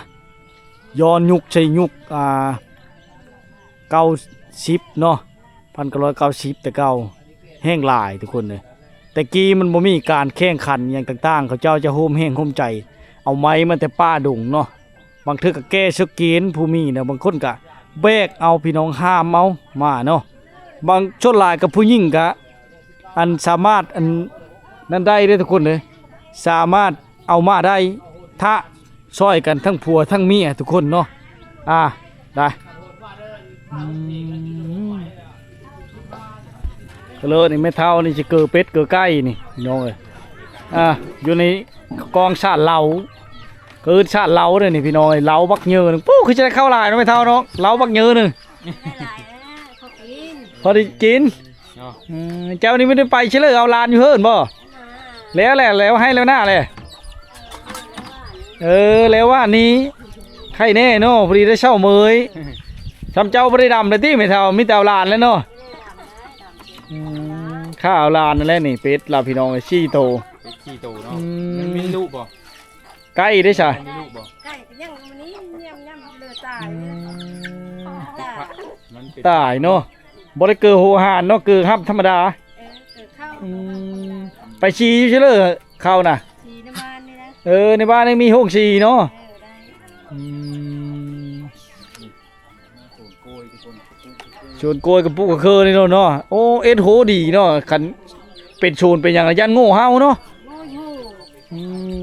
ຍ້ອນຍຸກໃສ່ຍຸກ ອ່າ ເກົ້າສິບເນາະ ພັນເກົ້າຮ້ອຍເກົ້າສິບແຕ່ເກົ່າ ແຮງຫຼາຍທຸກຄົນເອີຍ. ແຕ່ກີ້ມັນບໍ່ມີການແຂ່ງຂັນຫຍັງຕ່າງໆ ເຂົາເຈົ້າຈະໂຮມແຮງໂຮມໃຈ ເອົາໄມ້ມາແຕ່ປ່າດົງເນາະ ບາງເທື່ອກໍແກ່ສະເກນຜູ້ມີນະ ບາງຄົນກໍແບກເອົາພີ່ນ້ອງຫາມເອົາມາເນາະ ບາງ ສ່ວນຫຼາຍກໍຜູ້ຍິງກໍ ອັນສາມາດ ອັນນັ້ນໄດ້ເດ້ທຸກຄົນເອີຍ ສາມາດເອົາມາໄດ້ ຖ້າຊ່ອຍກັນທັງຜົວທັງເມຍທຸກຄົນເນາະ ອ່າ ໄດ້ ອືມ ກໍເລີຍນີ້ແມ່ເຖົ້ານີ້ຊິເກີເປັດເກີໄກ່ນີ້ພີ່ນ້ອງເອີຍ ອ່າ ຢູ່ໃນກອງຊາດເລົາ ກໍເອີ້ນຊາດເລົາເດ້ນີ້ພີ່ນ້ອງເອີຍ ເລົາບັກເຍີໜຶ່ງ ປູ້ ຄືຈະໄດ້ເຂົ້າຫຼາຍເນາະແມ່ເຖົ້າເນາະ ເລົາບັກເຍີໜຶ່ງ ໄດ້ຫຼາຍແລ້ວ ພໍກິນ ພໍໄດ້ກິນ ເນາະ ອືມ ເຈົ້ານີ້ບໍ່ໄດ້ໄປໃສເລີຍ ເອົາຫຼານຢູ່ເຮືອນບໍ່? ແລ້ວແຫຼະ ແລ້ວໄຮ່ແລ້ວນາແຫຼະ ເອີ ແລ້ວວ່ານີ້ ໄຄແນ່ເນາະ ພໍດີໄດ້ເຊົ້າເມີຍ ຊ່ຳເຈົ້າບໍ່ໄດ້ດຳເລີຍຕິແມ່ເຖົ້າ ມີແຕ່ເອົາຫຼານແຫຼະເນາະ ອືມ ຂ້າເອົາຫຼານນັ້ນແຫຼະນີ້ ເປັດລາວພີ່ນ້ອງເອີຍ ສີ່ໂຕ ເປັດສີ່ໂຕເນາະ ອືມ ມັນມີລູກບໍ່? ໄກ່ເດ້ຊະ ມັນມີລູກບໍ່? ໄກ່ກໍຍັງ ມື້ນີ້ຍັງ ຍັງເລີຕາຍ ອືມ ຕາຍ ມັນເປັນ ຕາຍເນາະ ບໍ່ໄດ້ເກີໂຫຫານເນາະ ເກີຮັບທຳມະດາ ເອີ ເກີເຂົ້າ ອືມ ໄປສີຢູ່ໃສເລີເຂົ້ານະ? ສີໃນບ້ານນີ້ນະ ເອີ ໃນບ້ານຍັງມີໂຮງສີເນາະ ເອີ ໄດ້ ອືມ ສວນກ້ວຍກະປຸກກະເຄີນີ້ເນາະ ໂອ້ ເຮັດໂຫດີເນາະ ຄັນເປັນໂຊນເປັນຫຍັງ ຢ້ານໂງ່ເຫົ່າເນາະ ໂອ້ຍໂຫ ອື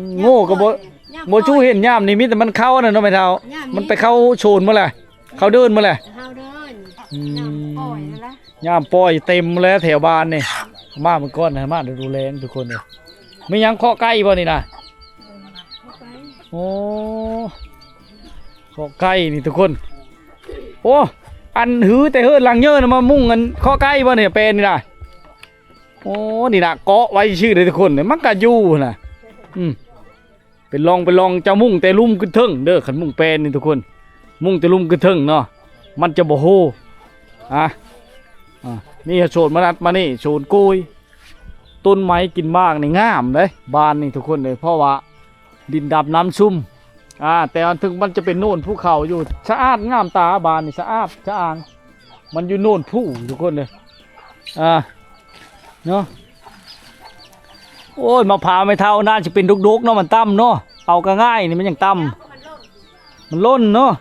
ມ ໂງ່ກໍບໍ່ ບໍ່ຊູ້ເຫັນຍາມນີ້ ມີແຕ່ມັນເຂົ້າອັນນັ້ນເນາະແມ່ເຖົ້າ ມັນໄປເຂົ້າໂຊນໝົດແຫຼະ ເຂົ້າເດີ່ນໝົດແຫຼະ ເຮົາເດີ່ນ ອືມ ຍາມປ່ອຍຫັ້ນລະ ຍາມປ່ອຍເຕັມແລ້ວແຖວບ້ານນີ້ ມາເບິ່ງກ່ອນ ມາດູແລງທຸກຄົນເອີຍ ມີຫຍັງເຄາະໄກ່ບໍ່ນີ້ນະ? ເອີ ເຄາະໄກ່ ໂອ້ ເຄາະໄກ່ນີ້ທຸກຄົນ ໂອ້ ອັນຮື້ແຕ່ເຮືອນຫຼັງເຍີນະ ມາມຸງອັນເຄາະໄກ່ບໍ່ນີ້ ແປນນີ້ນະ ໂອ້ ນີ້ນະ ເກາະໄວ້ຊື່ເດ້ທຸກຄົນ ມັນກະຢູ່ຫັ້ນນະ ອືມ ເປັນຮ່ອງເປັນຮ່ອງ ເຈົ້າມຸງແຕ່ລຸ່ມຂຶ້ນເທິງເດີ ຄັນມຸງແປນນີ້ທຸກຄົນ ມຸງແຕ່ລຸ່ມຂຶ້ນເທິງເນາະ ມັນຈະບໍ່ໂຮ ອ່າ ອ່າ ນີ້ໂຊນມະນັດມານີ້ ໂຊນໂກຍ ຕົ້ນໄມ້ກິນໝາກນີ້ງາມເດ້ ບ້ານນີ້ທຸກຄົນເອີຍ ເພາະວ່າດິນດຳນ້ຳຊຸ່ມ ອ່າ ແຕ່ອັນເທິງມັນຈະເປັນໂນນພູເຂົາຢູ່ ສະອາດງາມຕາ ບ້ານນີ້ສະອາດສະອ້າງ ມັນຢູ່ໂນນພູທຸກຄົນເອີຍ ອ່າ ເນາະ ໂອ້ຍ ມະພ້າວແມ່ເຖົ້າໜ້າຊິເປັນດົກໆເນາະ ມັນຕ່ຳເນາະ ເອົາກໍງ່າຍນີ້ ມັນຍັງຕ່ຳ ມັນຫຼົ່ນເນາະ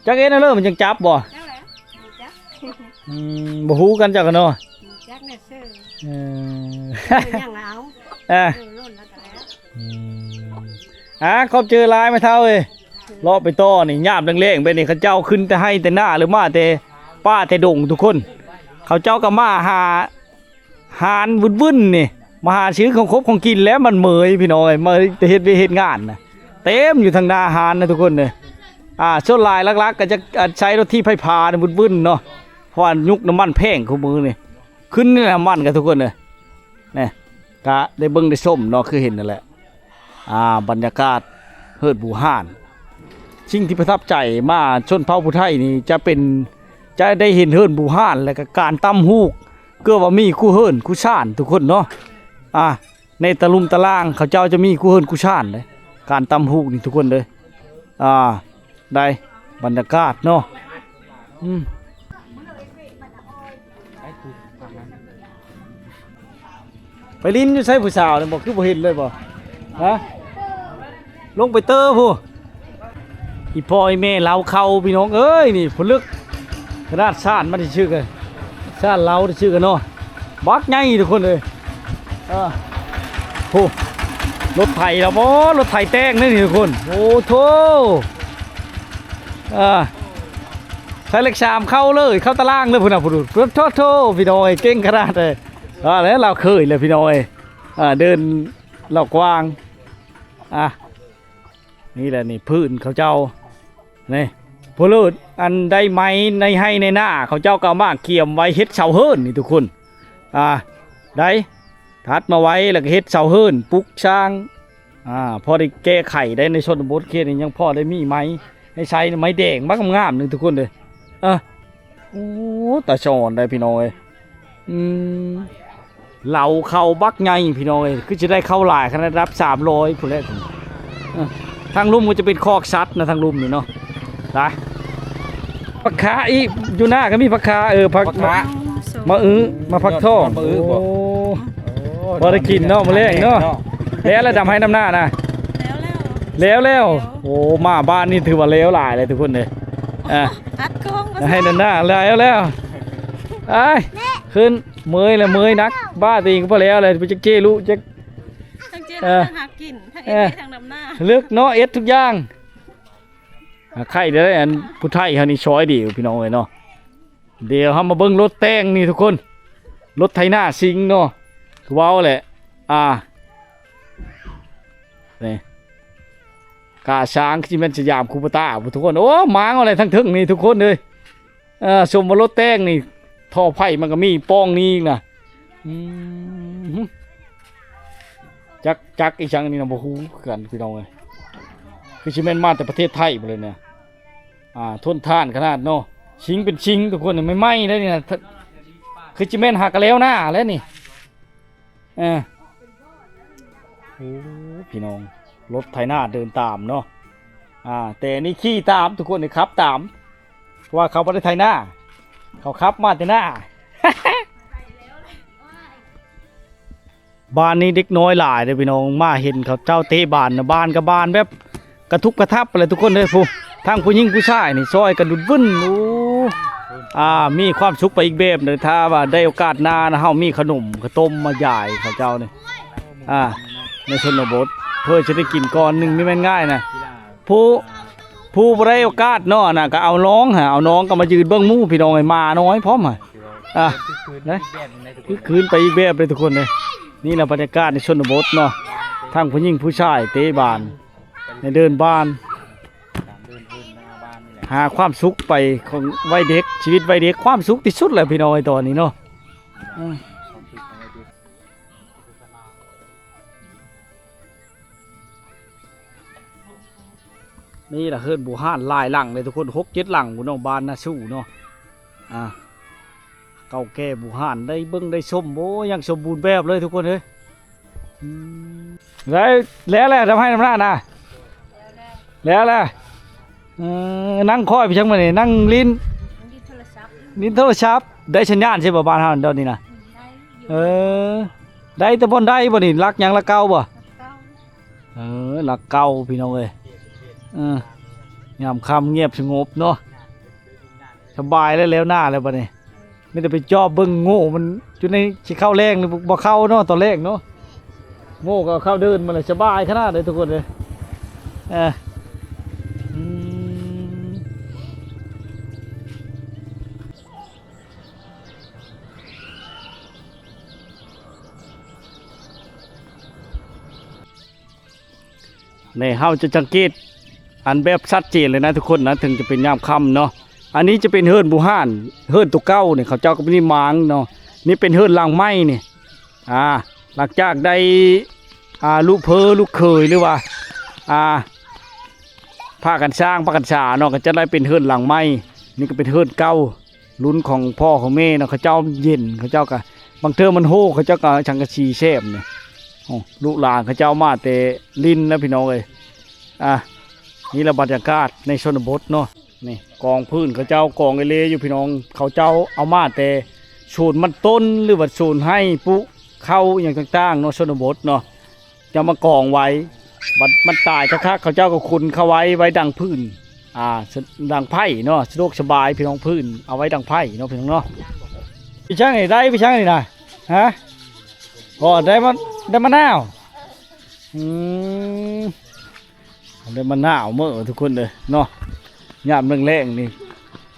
ຈັກເຮັດແນວເລີ ມັນຈັ່ງຈັບບໍ່? ອືມ ບໍ່ຮູ້ກັນຈັກເນາະ ຈັກແນວເຊີ ເອີ ເອີ ຍັງເອົາ ອ່າ ເອີ ຫຼົ່ນແລ້ວກໍແລ້ວ ອືມ ອ່າ ຂອບໃຈຫຼາຍແມ່ເຖົ້າເອີຍ ເລາະໄປຕໍ່ນີ້ ຍາມແລງໆແບບນີ້ ເຂົາເຈົ້າຂຶ້ນແຕ່ໄຮ່ແຕ່ນາ ຫຼືມາແຕ່ປ່າແຕ່ດົງທຸກຄົນ ເຂົາເຈົ້າກໍມາຫາ ຫານວຶ້ນໆນີ້ ມາຫາຊື້ຂອງຄົບຂອງກິນ ແລ້ວມັນເມີຍພີ່ນ້ອງເອີຍ ມາເຮັດວຽກເຮັດງານນະ ເຕັມຢູ່ທາງໜ້າຮ້ານນະທຸກຄົນເດີ ອ່າ ສ່ວນຫຼາຍຫຼັກໆກໍຈະ ອ່າ ໃຊ້ລົດຖີບໄຟຟ້າວຶ້ນໆເນາະ ເພາະວ່າຍຸກນ້ຳມັນແພງຄູ່ມື້ນີ້ ຂຶ້ນນີ້ແຫຼະນ້ຳມັນກັນທຸກຄົນເດີ ນີ້ ກະໄດ້ເບິ່ງໄດ້ຊົມເນາະ ຄືເຫັນນັ້ນແຫຼະ ອ່າ ບັນຍາກາດເຮືອນບູຮານ ສິ່ງທີ່ປະທັບໃຈມາຊົນເຜົ່າຜູ້ໄທນີ້ຈະເປັນ ຈະໄດ້ເຫັນເຮືອນບູຮານ ແລະກະການຕ່ຳຫູກ ເກືອບວ່າມີຄູ່ເຮືອນຄູ່ຊານທຸກຄົນເນາະ ອ່າ ໃນຕະລຸ່ມຕະລ່າງເຂົາເຈົ້າຈະມີຄູ່ເຮືອນຄູ່ຊານເດ້ ການຕ່ຳຫູກນີ້ທຸກຄົນເດີ ອ່າ ໄດ້ບັນຍາກາດເນາະ ອືມ ໄປຫຼິ້ນຢູ່ໃສຜູ້ສາວນີ້ບໍ່ ຄືບໍ່ເຫັນເລີຍບໍ່ ຮະ ລົງໄປເຕີພຸ້ນ ອີ່ພໍ່ອີ່ແມ່ເລົາເຂົ້າ ພີ່ນ້ອງເອີຍ ນີ້ຜະລຶກ ຂະໜາດຊານມັນຊື່ກັນ ຊານເລົາຊື່ກັນເນາະ ບັກໃຫຍ່ທຸກຄົນເອີຍ ເອີ ໂອ້ ລົດໄຖລະບໍ່ ລົດໄຖແຕກເດ້ນີ້ທຸກຄົນ ໂອ້ໂທ້ ເອີ ໃສ່ເລກສາມເຂົ້າເລີຍ ເຂົ້າຕາລ່າງເລີຍພຸ້ນນະ ພຸ້ນ ໂທ້ໆ ພີ່ນ້ອງເອີຍ ເກັ່ງຂະໜາດເລີຍ ວ່າແລ້ວລາວເຄີຍແລ້ວ ພີ່ນ້ອງເອີຍ ອ່າ ເດີ່ນລາວກວ້າງ ອ່າ ນີ້ແຫຼະນີ້ພື້ນເຂົາເຈົ້າ ນີ້ ຜູ້ເລີດ ອັນໄດ້ໄມ້ໃນໄຮ່ໃນນາ ເຂົາເຈົ້າກໍເອົາມາກຽມໄວ້ເຮັດເສົາເຮືອນນີ້ທຸກຄົນ ອ່າ ໄດ້ ຕັດມາໄວ້ ແລ້ວກໍເຮັດເສົາເຮືອນ ປຸກສ້າງ ອ່າ ພໍໄດ້ແກ້ໄຂໄດ້ ໃນຊົນນະບົດເຂດນີ້ ຍັງພໍໄດ້ມີໄມ້ໃຫ້ໃຊ້ ໄມ້ແດງບັກງາມໆໜຶ່ງທຸກຄົນເດີ ເອີ ໂອ້ ຕາສະອອນໄດ໋ພີ່ນ້ອງເອີຍ. ອືມ ເຫຼົ້າເຂົ້າບັກໃຫຍ່ພີ່ນ້ອງເອີຍ ຄືຊິໄດ້ເຂົ້າຫຼາຍຂະໜາດ ລະດັບສາມຮ້ອຍພຸ້ນແຫຼະ. ເອີ ທາງລຸ່ມກໍຈະເປັນຄອກສັດນະ ທາງລຸ່ມນີ້ເນາະ. ໄປ ຜັກຄາອີກ ຢູ່ໜ້າກໍມີຜັກຄາ ເອີ ຜັກ ຜັກຄາ ມະອຶ ມາຜັກທອງ ມະອຶບໍ? ໂອ້ ໂອ້ ພໍໄດ້ກິນເນາະ ມື້ແລງເນາະ. ແລ້ວລະ ດຳໄຮ່ດຳນານະ? ແລ້ວແລ້ວ ແລ້ວແລ້ວ. ໂອ້ ມາບ້ານນີ້ຖືວ່າແລ້ວຫຼາຍເລີຍທຸກຄົນເອີຍ. ອ່າ ຕັດຂອງ ດຳໄຮ່ດຳນາແລ້ວແລ້ວ. ໄປ ຂຶ້ນ ເມື່ອຍລະ ເມື່ອຍໜັກ ບ້າຕົວເອງກໍບໍ່ແລ້ວແຫຼະ ໄປຈັກເຈລຸຈັກ ທັງເຈ ເອີ ທັງຫາກິນ ທັງເຮັດ ເອີ ໄຮ່ທັງດຳນາ ເລິກເນາະ ເຮັດທຸກຢ່າງ. ຫາໄຂ່ໄດ້ ອັນຜູ້ໄທເຮົານີ້ຊ່ອຍດີຢູ່ພີ່ນ້ອງເອີຍເນາະ. ດຽວເຮົາມາເບິ່ງລົດແຕ່ງນີ້ທຸກຄົນ ລົດໄຖນາຊິງເນາະ ຄືເວົ້າແຫຼະ. ອ່າ ນີ້ ກາຊ້າງ ຄືຊິແມ່ນສະຫຍາມຄູໂບຕ້າພຸ້ນທຸກຄົນ. ໂອ້ ມາງເອົາແຫຼະ ທັງເທິງນີ້ທຸກຄົນເອີຍ. ເອີ ສົມວ່າລົດແຕ່ງນີ້ ທໍ່ໄຟມັນກໍມີປ່ອງນີ້ອີກນະ. ອືມ ຈັກ ຈັກອີ່ຫຍັງນີ້ນະ ບໍ່ຮູ້ຄືກັນພີ່ນ້ອງເອີຍ. ຄືຊິແມ່ນມາແຕ່ປະເທດໄທພຸ້ນເລີຍນະ. ອ່າ ທົນທານຂະໜາດເນາະ ຊິງເປັນຊິງທຸກຄົນ ໃໝ່ໆເດ້ນີ້ນະ. ຄືຊິແມ່ນຫາກະແລ້ວໜ້າແລ້ວນີ້. ເອີ ໂອ້ ພີ່ນ້ອງ ລົດໄຖນາເດີນຕາມເນາະ. ອ່າ ແຕ່ນີ້ຂີ່ຕາມທຸກຄົນ ນີ້ຂັບຕາມ ເພາະວ່າເຂົາບໍ່ໄດ້ໄຖນາ ເຂົາຂັບມາແຕ່ນາ. ບ້ານນີ້ເດັກນ້ອຍຫຼາຍເດ້ພີ່ນ້ອງ ມາເຫັນເຂົາເຈົ້າເຕະບານນະ ບານກໍບານແບບ ກະທຸບກະທັບແຫຼະທຸກຄົນເດີ ຜູ້ ທັງຜູ້ຍິງຜູ້ຊາຍນີ້ຊ່ອຍກັນດຸດວຶ້ນ. ໂອ້ ອ່າ ມີຄວາມສຸກໄປອີກແບບໜຶ່ງ ຖ້າວ່າໄດ້ໂອກາດໜ້ານະ ເຮົາມີຂະໜົມຂະຕົ້ມມາຢາຍເຂົາເຈົ້ານີ້ ອ່າ ໃນຊົນນະບົດ ເພື່ອຈະໄດ້ກິນກ່ອນໜຶ່ງ ນີ້ແມ່ນງ່າຍນະ. ຜູ້ ຜູ້ບໍ່ໄດ້ໂອກາດເນາະ ອັນນັ້ນກໍເອົານ້ອງຫາ ເອົານ້ອງກໍມາຢືນເບິ່ງໝູ່ ພີ່ນ້ອງເອີຍ ໝານ້ອຍພ້ອມຫາ ອ່າ ນະ ຄືຄືນໄປອີກແບບເລີຍທຸກຄົນເດີ. ນີ້ລະບັນຍາກາດໃນຊົນນະບົດເນາະ ທັງຜູ້ຍິງຜູ້ຊາຍເຕະບານ ໃນເດີ່ນບ້ານ ຫາຄວາມສຸກໄປຂອງໄວເດັກ ຊີວິດໄວເດັກ ຄວາມສຸກທີ່ສຸດແຫຼະພີ່ນ້ອງເອີຍ ຕອນນີ້ເນາະ. ນີ້ລະເຮືອນບູຮານຫຼາຍຫຼັງເລີຍທຸກຄົນ ຫົກເຈັດຫຼັງພຸ້ນເນາະ ບ້ານນາຊູເນາະ. ອ່າ ເກົ່າແກ່ບູຮານ ໄດ້ເບິ່ງໄດ້ຊົມ ໂອ້ ຍັງສົມບູນແບບເລີຍທຸກຄົນເອີຍ. ອືມ ແລ້ວ ແລ້ວແຫຼະ ດຳໄຮ່ດຳນານະ ແລ້ວແຫຼະ. ເອີ ນັ່ງຄອຍໄປຈັ່ງມື້ນີ້ ນັ່ງຫຼິ້ນ ຫຼິ້ນໂທລະສັບ ຫຼິ້ນໂທລະສັບ. ໄດ້ສັນຍານໃຊ່ບໍ່ ບ້ານເຮົາດອນນີ້ນະ? ໄດ້ຢູ່ ເອີ ໄດ້ແຕ່ບ່ອນໃດບໍ່ນີ້ ຫຼັກຫຍັງ ຫຼັກເກົ້າບໍ່? ຫຼັກເກົ້າ ເອີ ຫຼັກເກົ້າ ພີ່ນ້ອງເອີຍ. ເອີ ຍາມຄ່ຳງຽບສະຫງົບເນາະ ສະບາຍແລ້ວ ແລ້ວໜ້າແລ້ວບັດນີ້. ມີແຕ່ໄປຈອບເບິ່ງໂງ່ມັນຢູ່ໃນ ຊິເຂົ້າແລ້ງຫຼືບໍ່ເຂົ້າເນາະ ຕອນແລກເນາະ. ໂງ່ກໍເຂົ້າເດີ່ນມາແລ້ວ ສະບາຍຂະໜາດເລີຍທຸກຄົນເອີຍ. ເອີ ອືມ ນີ້ເຮົາຈະສັງເກດອັນແບບຊັດເຈນເລີຍນະທຸກຄົນນະ ເຖິງຈະເປັນຍາມຄ່ຳເນາະ. ອັນນີ້ຈະເປັນເຮືອນບູຮານ ເຮືອນໂຕເກົ່ານີ້ ເຂົາເຈົ້າກໍບໍ່ໄດ້ມ້າງເນາະ. ນີ້ເປັນເຮືອນຫຼັງໃໝ່ນີ້ ອ່າ ຫຼັງຈາກໄດ້ ອ່າ ລູກເພີລູກເຂີຍ ຫຼືວ່າ ອ່າ ພາກັນສ້າງ ພາກັນສາເນາະ ກໍຈະໄດ້ເປັນເຮືອນຫຼັງໃໝ່. ນີ້ກໍເປັນເຮືອນເກົ່າ ລຸ້ນຂອງພໍ່ຂອງແມ່ເນາະ ເຂົາເຈົ້າເຢັນ ເຂົາເຈົ້າກໍ ບາງເທື່ອມັນໂຮ ເຂົາເຈົ້າກໍເອົາສັງກະສີແຊມນີ້. ໂອ້ ລູກຫຼານເຂົາເຈົ້າມາແຕ່ຫຼິ້ນນະພີ່ນ້ອງເອີຍ. ອ່າ ນີ້ລະບັນຍາກາດໃນຊົນນະບົດເນາະ. ນີ້ກອງພື້ນເຂົາເຈົ້າກອງເອເລຢູ່ພີ່ນ້ອງ ເຂົາເຈົ້າເອົາມາແຕ່ສວນມັນຕົ້ນ ຫຼືວ່າສວນໄຮ່ປູກເຂົ້າອີ່ຫຍັງຕ່າງໆເນາະ ຊົນນະບົດເນາະ. ຈະມາກອງໄວ້ ບັດມັນຕາຍຄັກໆ ເຂົາເຈົ້າກໍຂຸນເຂົ້າໄວ້ ໄວ້ດັງຟືນ ອ່າ ດັງໄຟເນາະ ສະດວກສະບາຍພີ່ນ້ອງ ຟືນເອົາໄວ້ດັງໄຟເນາະ ພີ່ນ້ອງເນາະ. ໄປຊ່າງນີ້ໄດ້ ໄປຊ່າງນີ້ນະ ຮະ ກໍໄດ້ມາ ໄດ້ມະນາວ ອືມ ໄດ້ມະນາວເມີທຸກຄົນເດີເນາະ. ຍາມແລງໆນີ້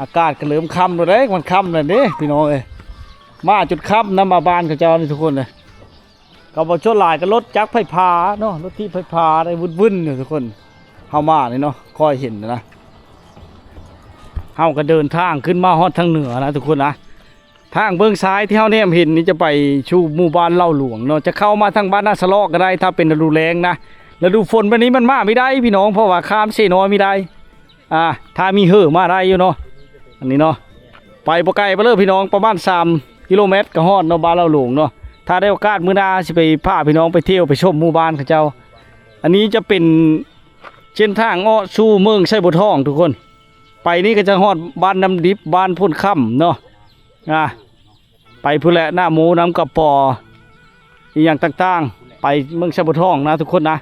ອາກາດກໍເລີ່ມຄ່ຳແລ້ວເດ້ ມັນຄ່ຳແລ້ວເດ້ພີ່ນ້ອງເອີຍ. ມາຈົນຄ່ຳນຳ ມາບ້ານເຂົາເຈົ້ານີ້ທຸກຄົນເດີ. ກໍບໍ່ ສ່ວນຫຼາຍກໍລົດຈັກໄຟຟ້າເນາະ ລົດຖີບໄຟຟ້າໄດ້ວຶ້ນໆຢູ່ທຸກຄົນ. ເຮົາມານີ້ເນາະ ຄ່ອຍເຫັນນະ ເຮົາກໍເດີນທາງຂຶ້ນມາຮອດທາງເໜືອນະທຸກຄົນນະ. ທາງເບື້ອງຊ້າຍທີ່ເຮົາແນມເຫັນນີ້ຈະໄປສູ່ໝູ່ບ້ານເລົ່າຫຼວງເນາະ ຈະເຂົ້າມາທາງບ້ານນາສະເລາະກໍໄດ້ ຖ້າເປັນລະດູແລ້ງນະ. ລະດູຝົນແບບນີ້ມັນມາບໍ່ໄດ້ພີ່ນ້ອງ ເພາະວ່າຂ້າມເຊນ້ອຍບໍ່ໄດ້. ອ່າ ຖ້າມີເຮີມາໄດ້ຢູ່ເນາະ ອັນນີ້ເນາະ. ໄປບໍ່ໄກປານເລີພີ່ນ້ອງ ປະມານສາມກິໂລແມັດກໍຮອດເນາະ ບ້ານເລົ່າຫຼວງເນາະ. ຖ້າໄດ້ໂອກາດມື້ໜ້າຊິໄປພາພີ່ນ້ອງໄປທ່ຽວໄປຊົມໝູ່ບ້ານເຂົາເຈົ້າ. ອັນນີ້ຈະເປັນເສັ້ນທາງເອາະສູ່ເມືອງໄຊບົວທອງທຸກຄົນ. ໄປນີ້ກໍຈະຮອດບ້ານນ້ຳດິບ ບ້ານໂພນຄຳເນາະ ອ່າ ໄປພຸ້ນແຫຼະ ນາໂມ ນຳກະປໍ ອີ່ຫຍັງຕ່າງໆ ໄປເມືອງໄຊບົວທອງນະທຸກຄົນນະ.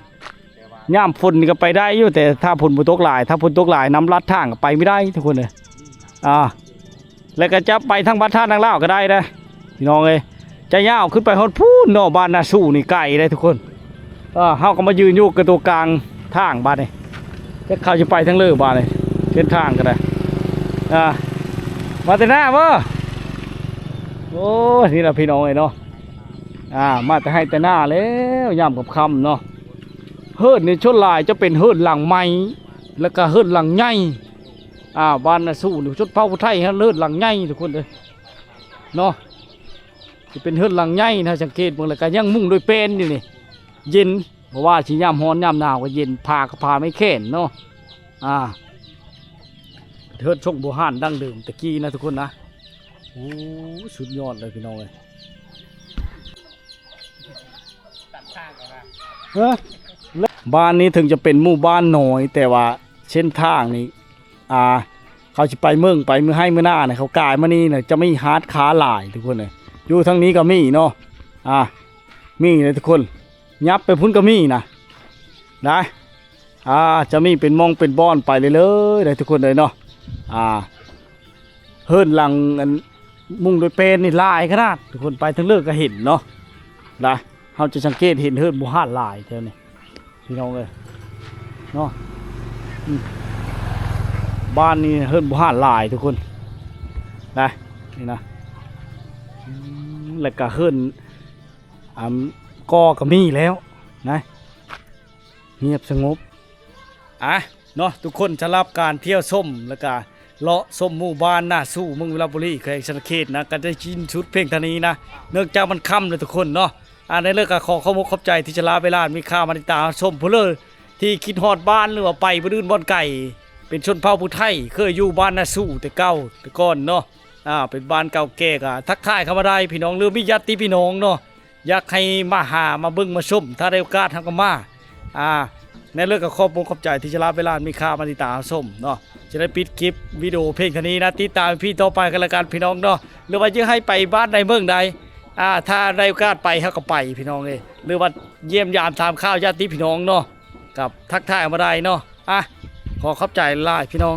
ຍາມຝົນນີ້ກໍໄປໄດ້ຢູ່ ແຕ່ຖ້າຝົນບໍ່ຕົກຫຼາຍ ຖ້າຝົນຕົກຫຼາຍນ້ຳລັດທາງກໍໄປບໍ່ໄດ້ທຸກຄົນເອີຍ. ອ່າ ແລ້ວກໍຈະໄປທາງວັດທ່ານາງລາວກໍໄດ້ເດ້ພີ່ນ້ອງເອີຍ. ຈະຍາວຂຶ້ນໄປຮອດພຸ້ນເນາະ ບ້ານນາສູ່ນີ້ໄກເດ້ທຸກຄົນ. ເອີ ເຮົາກໍມາຢືນຢູ່ກະໂຕກາງທາງບາດນີ້ ຈັກເຂົາຊິໄປທາງເລີບາດນີ້ ເສັ້ນທາງກໍໄດ້. ອ່າ ມາແຕ່ນາບໍ່? ໂອ້ຍ ນີ້ລະພີ່ນ້ອງເອີຍເນາະ. ອ່າ ມາແຕ່ໄຮ່ແຕ່ນາແລ້ວ ຍາມຄ່ຳໆເນາະ. ເຮືອນນີ້ສ່ວນຫຼາຍຈະເປັນເຮືອນຫຼັງໃໝ່ ແລ້ວກໍເຮືອນຫຼັງໃຫຍ່. ອ່າ ບ້ານນາສູ່ນີ້ຊົນເຜົ່າຜູ້ໄທເຮືອນຫຼັງໃຫຍ່ທຸກຄົນເອີຍເນາະ. ຊິເປັນເຮືອນຫຼັງໃຫຍ່ນະ ສັງເກດເບິ່ງແລ້ວກໍຍັງມຸງດ້ວຍແປ້ນຢູ່ນີ້ ເຢັນ. ບໍ່ວ່າຊິຍາມຮ້ອນຍາມໜາວກໍເຢັນ ຜ້າກໍຜ້າໄມ້ແຂນເນາະ. ອ່າ ເຮືອນຊົງບູຮານດັ້ງເດີມແຕ່ກີ້ນະທຸກຄົນນະ. ໂອ້ ສຸດຍອດເລີຍພີ່ນ້ອງເອີຍ. ເອີ ບ້ານນີ້ເຖິງຈະເປັນໝູ່ບ້ານນ້ອຍ ແຕ່ວ່າເສັ້ນທາງນີ້ ອ່າ ເຂົາຊິໄປເມືອງ ໄປມື້ໄຮ່ມື້ນານະ ເຂົາກາຍມານີ້ນະ ຈະມີຮ້ານຄ້າຫຼາຍທຸກຄົນເອີຍ. ຢູ່ທາງນີ້ກໍມີເນາະ ອ່າ ມີເດ້ທຸກຄົນ ຫຍັບໄປພຸ້ນກໍມີນະ ໄດ້ ອ່າ ຈະມີເປັນໝ່ອງເປັນບ່ອນໄປເລື້ອຍໆ ໄດ້ທຸກຄົນເອີຍເນາະ. ອ່າ ເຮືອນຫຼັງອັນມຸງດ້ວຍແປ້ນນີ້ຫຼາຍຂະໜາດ ທຸກຄົນໄປທາງເລີກກໍເຫັນເນາະ ນະ. ເຮົາຈະສັງເກດເຫັນເຮືອນບູຮານຫຼາຍແຖວນີ້ ພີ່ນ້ອງເອີຍເນາະ. ອືມ ບ້ານນີ້ເຮືອນບູຮານຫຼາຍທຸກຄົນນະ ນີ້ນະ. ອືມ ແລ້ວກະເຮືອນ ອ່າ ກໍ ກໍມີແລ້ວນະ ງຽບສະຫງົບ. ອ່ະ ເນາະ ທຸກຄົນ ສຳລັບການທ່ຽວຊົມ ແລ້ວກະເລາະຊົມໝູ່ບ້ານນາສູ່ ເມືອງວິລະບູລີ ແຂວງສະຫວັນນະເຂດນະ ກໍໄດ້ສິ້ນສຸດພຽງເທົ່ານີ້ນະ ເນື່ອງຈາກມັນຄ່ຳແລ້ວທຸກຄົນເນາະ. ອ່າ ໃນເລີກກໍຂໍຂອບອົກຂອບໃຈທີ່ສະຫຼະເວລາມີຄ່າມາຕິດຕາມຮັບຊົມ. ຜູ້ເລີທີ່ຄິດຮອດບ້ານ ຫຼືວ່າໄປບ່ອນອື່ນບ່ອນໄກ ເປັນຊົນເຜົ່າຜູ້ໄທ ເຄີຍຢູ່ບ້ານນາສູ່ແຕ່ເກົ່າແຕ່ກ່ອນເນາະ ອ່າ ເປັນບ້ານເກົ່າແກ່ ກໍທັກທາຍເຂົ້າມາໄດ້ພີ່ນ້ອງ ຫຼືມີຍາດຕິພີ່ນ້ອງເນາະ ຢາກໃຫ້ມາຫາມາເບິ່ງມາຊົມ ຖ້າໄດ້ໂອກາດເຮົາກໍມາ. ອ່າ ໃນເລີກກໍຂອບອົກຂອບໃຈທີ່ສະຫຼະເວລາມີຄ່າມາຕິດຕາມຮັບຊົມເນາະ. ຈະໄດ້ປິດຄລິບວິດີໂອພຽງເທົ່ານີ້ນະ ຕິດຕາມອີພີຕໍ່ໄປກັນລະກັນພີ່ນ້ອງເນາະ ຫຼືວ່າຢາກໃຫ້ໄປບ້ານໃດເມືອງໃດ ອ່າ ຖ້າໄດ້ໂອກາດໄປເຮົາກໍໄປພີ່ນ້ອງເອີຍ ຫຼືວ່າຢ້ຽມຢາມຖາມຂ່າວຍາດຕິພີ່ນ້ອງເນາະ ກໍທັກທາຍມາໄດ້ເນາະ. ອ່ະ ຂໍຂອບໃຈຫຼາຍພີ່ນ້ອງ.